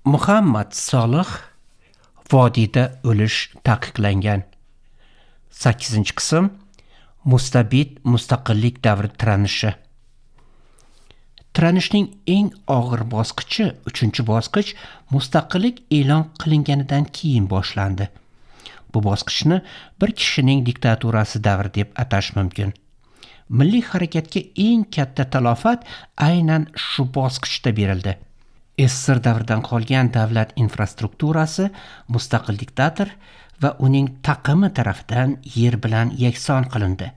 Muhammad Solih vodiyda o'lish taqiqlangan. 8-qism Mustabid mustaqillik davri tiranishi. Tiranishning eng og'ir bosqichi, 3-bosqich mustaqillik e'lon qilinganidan keyin boshlandi. Bu bosqichni bir kishining diktaturasi davri deb atash mumkin. Milliy harakatga eng katta talofat aynan shu bosqichda berildi. SSSR davridan qolgan davlat infrastrukturasi mustaqil diktator va uning taqimi tarafidan yer bilan yakson qilindi.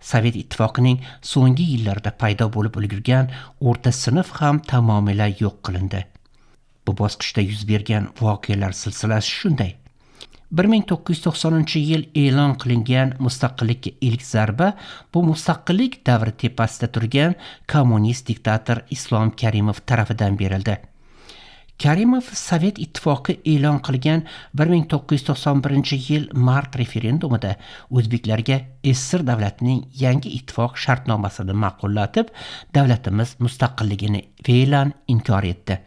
Sovet ittifoqining so'nggi yillarida paydo bo'lib ulgurgan o'rta sinf ham tamomila yo'q qilindi. Bu bosqichda yuz bergan voqealar silsilasi shunday. 1990-yil e'lon qilingan mustaqillikka ilk zarba bu mustaqillik davri tepasida turgan kommunist diktator Islom Karimov tarafidan berildi. Karimov Sovet ittifoqi e'lon qilgan 1991-yil mart referendumida o'zbeklarga SSSR davlatining yangi ittifoq shartnomasini ma'qullatib, davlatimiz mustaqilligini fe'lan inkor etdi.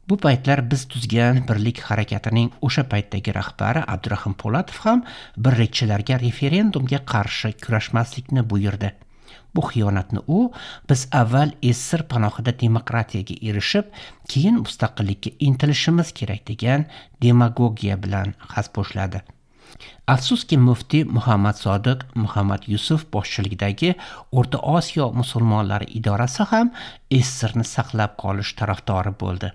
Bu paytlar biz tuzgan birlik harakatining o'sha paytdagi rahbari Abdurahim Po'latov ham birlikchilarga referendumga qarshi kurashmaslikni buyurdi. Bu xiyonatni u biz avval SSSR panohida demokratiyaga erishib, keyin mustaqillikka intilishimiz kerak degan demagogiya bilan xaspo'shladi. Afsuski, muftiy Muhammad Sodiq Muhammad Yusuf boshchiligidagi O'rta Osiyo musulmonlari idorasi ham SSSRni saqlab qolish tarafdori bo'ldi.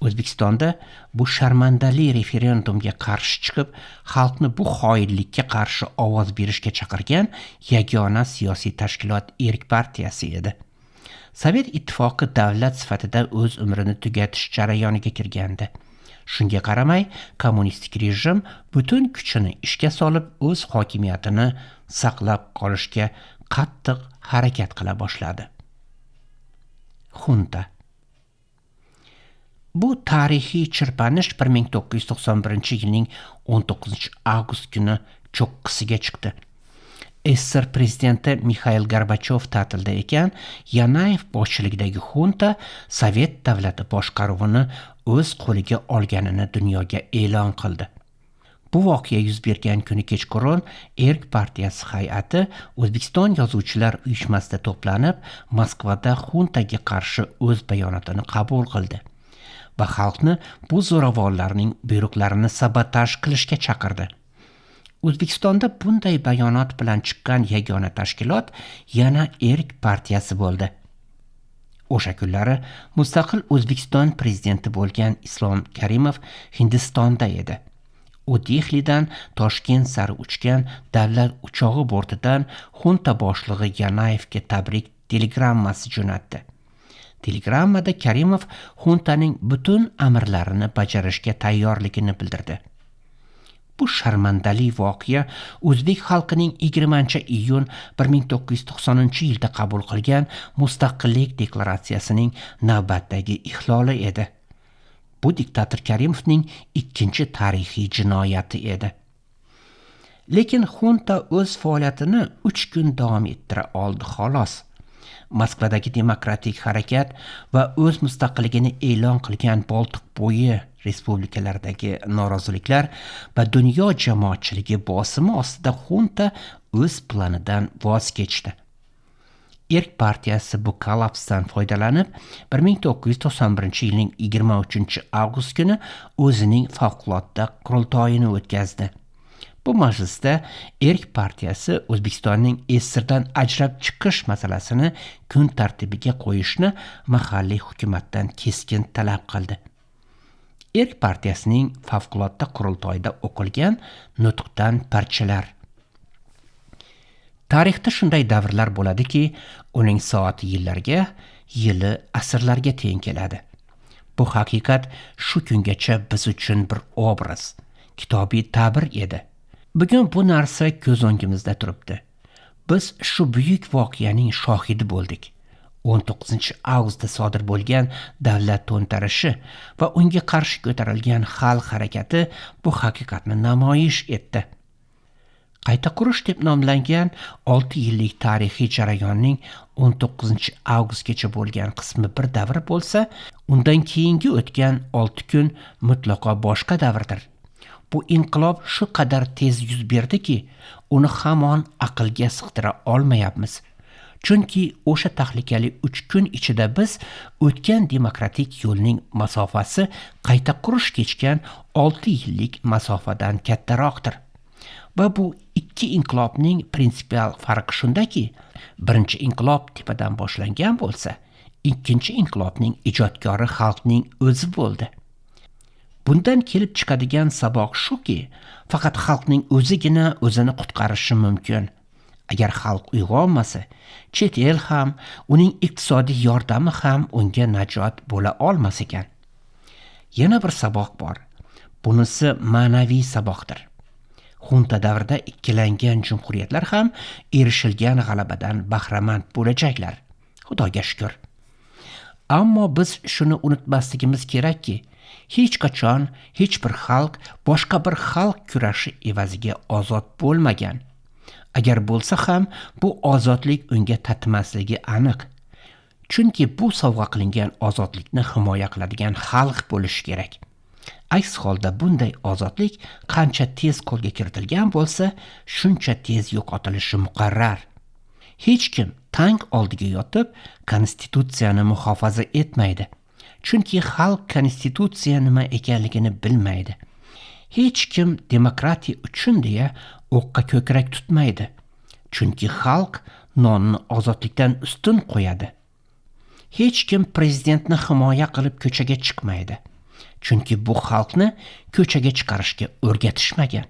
O'zbekistonda bu sharmandali referendumga qarshi chiqib, xalqni bu xoinlikka qarshi ovoz berishga chaqirgan yagona siyosiy tashkilot Erk partiyasi edi. Sovet ittifoqi davlat sifatida o'z umrini tugatish jarayoniga kirgandi. Shunga qaramay, kommunistik rejim butun kuchini ishga solib, o'z hokimiyatini saqlab qolishga qattiq harakat qila boshladi. Xunta. Bu tarixiy chirpanish 1991-yilning 19 avgust kuni cho'qqisiga chiqdi. SSSR prezidenti Mixail Gorbachov ta'tilda ekan, Yanayev boshchiligidagi xunta Sovet davlati boshqaruvini o'z qo'liga olganini dunyoga e'lon qildi. Bu voqea yuz bergan kuni kechqurun Erk partiyasi hay'ati O'zbekiston yozuvchilar uyushmasida to'planib, Moskvada xuntaga qarshi o'z bayonotini qabul qildi va xalqni bu zo'ravonlarning buyruqlarini sabotaj qilishga chaqirdi. O'zbekistonda bunday bayonot bilan chiqqan yagona tashkilot yana Erk partiyasi bo'ldi. O'sha kunlari mustaqil O'zbekiston prezidenti bo'lgan Islom Karimov Hindistonda edi. U Dehlidan Toshkent sari uchgan davlat uchog'i bortidan xunta boshlig'i Yanayevga tabrik telegrammasi jo'natdi. Telegrammada Karimov xuntaning butun amrlarini bajarishga tayyorligini bildirdi. Bu sharmandali voqea o'zbek xalqining 20 iyun 1990-yilda qabul qilgan mustaqillik deklaratsiyasining navbatdagi ihloli edi. Bu diktator Karimovning ikkinchi tarixiy jinoyati edi. Lekin xunta o'z faoliyatini 3 kun davom ettira oldi, xolos. Moskvadagi demokratik harakat va o'z mustaqilligini e'lon qilgan Boltiqbo'yi respublikalaridagi noroziliklar va dunyo jamoatchiligi bosimi ostida xunta o'z planidan voz kechdi. Erk partiyasi bu kollapsdan foydalanib, 1991 yilning 23 avgust kuni o'zining favqulodda qurultoyini o'tkazdi. Bu majlisda Erk partiyasi O'zbekistonning SSSRdan ajrab chiqish masalasini kun tartibiga qo'yishni mahalliy hukumatdan keskin talab qildi. Erk partiyasining favqulodda qurultoyida o'qilgan nutqdan parchalar. Tarixda shunday davrlar bo'ladiki, uning soati yillarga, yili asrlarga teng keladi. Bu haqiqat shu kungacha biz uchun bir obraz, kitobiy ta'bir edi. Bugun bu narsa ko'z o'ngimizda turibdi. Biz shu buyuk voqeaning shohidi bo'ldik. 19 avgustda sodir bo'lgan davlat to'ntarishi va unga qarshi ko'tarilgan xalq harakati bu haqiqatni namoyish etdi. Qayta qurish deb nomlangan 6 yillik tarixiy jarayonning 19 avgustgacha bo'lgan qismi bir davr bo'lsa, undan keyingi o'tgan 6 kun mutlaqo boshqa davrdir. Bu inqilob shu qadar tez yuz berdiki, uni hamon aqlga sig'dira olmayapmiz. Chunki o'sha tahlikali 3 kun ichida biz o'tgan demokratik yo'lning masofasi qayta qurish kechgan 6 yillik masofadan kattaroqdir. Va bu ikki inqilobning prinsipial farqi shundaki, birinchi inqilob tepadan boshlangan bo'lsa, ikkinchi inqilobning ijodkori xalqning o'zi bo'ldi. Bundan kelib chiqadigan saboq shuki, faqat xalqning o'zigina o'zini qutqarishi mumkin. Agar xalq uyg'onmasa, chet el ham, uning iqtisodiy yordami ham unga najot bo'la olmas ekan. Yana bir saboq bor. Bunisi ma'naviy saboqdir. Xunta davrida ikkilangan jumhuriyatlar ham erishilgan g'alabadan bahramand bo'lacaklar. Xudoga shukr. Ammo biz shuni unutmasligimiz kerakki, hech qachon hech bir xalq boshqa bir xalq kurashi evaziga ozod bo'lmagan. Agar bo'lsa ham, bu ozodlik unga tatimasligi aniq. Chunki bu sovg'a qilingan ozodlikni himoya qiladigan xalq bo'lishi kerak. Aks holda bunday ozodlik qancha tez qo'lga kiritilgan bo'lsa, shuncha tez yo'qotilishi muqarrar. Hech kim tank oldiga yotib konstitutsiyani muhofaza etmaydi. Chunki xalq konstitutsiya nima ekanligini bilmaydi. Hech kim demokratiya uchun deya o'qqa ko'krak tutmaydi. Chunki xalq nonni ozodlikdan ustun qo'yadi. Hech kim prezidentni himoya qilib ko'chaga chiqmaydi. Chunki bu xalqni ko'chaga chiqarishga o'rgatishmagan.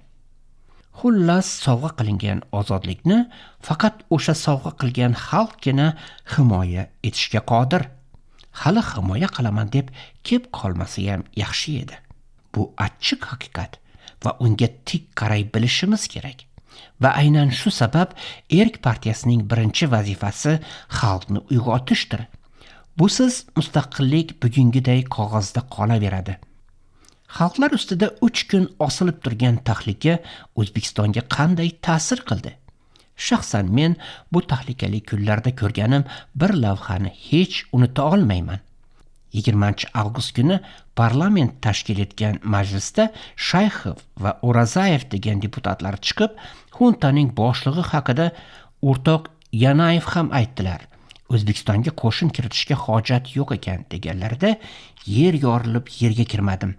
Xullas, sovg'a qilingan ozodlikni faqat o'sha sovg'a qilgan xalqgina himoya etishga qodir. Hali himoya qilaman deb kep qolmasa ham yaxshi edi. Bu achchiq haqiqat va unga tik qaray bilishimiz kerak. Va aynan shu sabab Erk partiyasining birinchi vazifasi xalqni uyg'otishdir. Busiz mustaqillik bugungiday qog'ozda qolaveradi. Xalqlar ustida 3 kun osilib turgan tahlika O'zbekistonga qanday ta'sir qildi? Shaxsan men bu tahlikali kunlarda ko'rganim bir lavhani hech unuta olmayman. 20 avgust kuni parlament tashkil etgan majlisda Shayxov va O'razayev degan deputatlar chiqib, xuntaning boshlig'i haqida o'rtoq Yanayev ham aytdilar. O'zbekistonga qo'shin kiritishga hojat yo'q ekan deganlarida yer yorilib yerga kirmadim.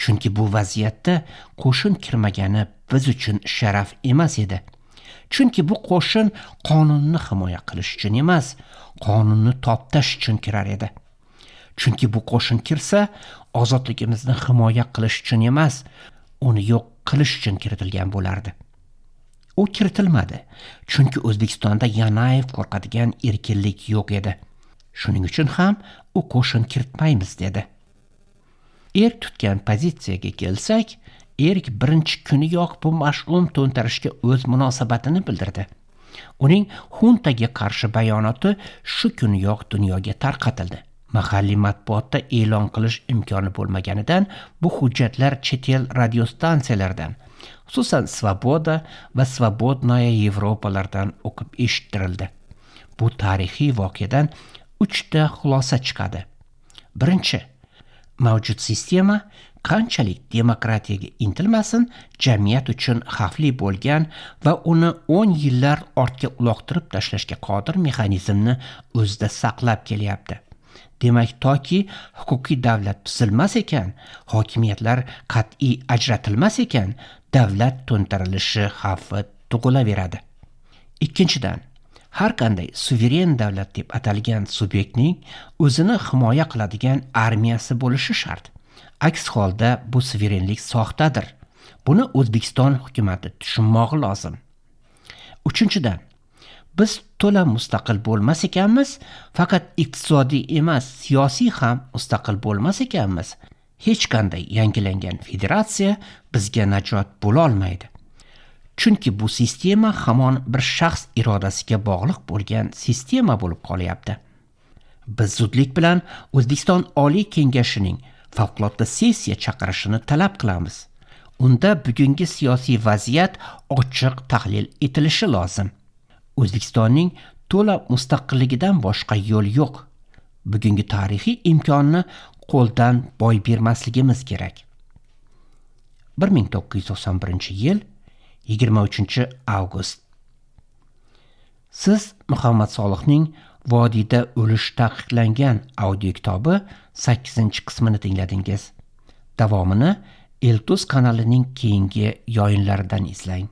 Chunki bu vaziyatda qo'shin kirmagani biz uchun sharaf emas edi. Chunki bu qo'shin qonunni himoya qilish uchun emas, qonunni toptash uchun kirar edi. Chunki bu qo'shin kirsa, ozodligimizni himoya qilish uchun emas, uni yo'q qilish uchun kiritilgan bo'lardi. U kiritilmadi, chunki O'zbekistonda Yanayev qo'rqadigan erkinlik yo'q edi. Shuning uchun ham u qo'shin kiritmaymiz dedi. Erk tutgan pozitsiyaga kelsak, Erk birinchi kuniyoq bu mash'um to'ntarishga o'z munosabatini bildirdi. Uning xuntaga qarshi bayonoti shu kuniyoq dunyoga tarqatildi. Mahalliy matbuotda e'lon qilish imkoni bo'lmaganidan bu hujjatlar chet el radiostansiyalardan, xususan Svoboda va Svobodnaya Yevropalardan o'qib eshittirildi. Bu tarixiy voqeadan 3 ta xulosa chiqadi. Birinchi, mavjud sistema qanchalik demokratiyaga intilmasin, jamiyat uchun xavfli bo'lgan va uni 10 yillar ortga uloqtirib tashlashga qodir mexanizmni o'zida saqlab kelyapti. Demak, toki huquqiy davlat tuzilmas ekan, hokimiyatlar qat'iy ajratilmas ekan, davlat to'ntarilishi xavfi tug'ilaveradi. Ikkinchidan, har qanday suveren davlat deb atalgan subyektning o'zini himoya qiladigan armiyasi bo'lishi shart. Aks holda bu suverenlik soxtadir. Buni O'zbekiston hukumati tushunmog'i lozim. Uchinchidan, biz to'la mustaqil bo'lmas ekanmiz, faqat iqtisodiy emas, siyosiy ham mustaqil bo'lmas ekanmiz. Hech qanday yangilangan federatsiya bizga najot bo'la olmaydi. Chunki bu sistema hamon bir shaxs irodasiga bog'liq bo'lgan sistema bo'lib qolyapti. Biz zudlik bilan O'zbekiston Oliy Kengashining favqulodda sessiya chaqirishini talab qilamiz. Unda bugungi siyosiy vaziyat ochiq tahlil etilishi lozim. O'zbekistonning to'la mustaqilligidan boshqa yo'l yo'q. Bugungi tarixiy imkonni qo'ldan boy bermasligimiz kerak. 1991-yil 23 avgust. Siz Muhammad Solihning "Vodiyda o'lish taqiqlangan" audio kitobi 8-qismini tingladingiz. Davomini Eltuz kanalining keyingi yoyinlaridan izlang.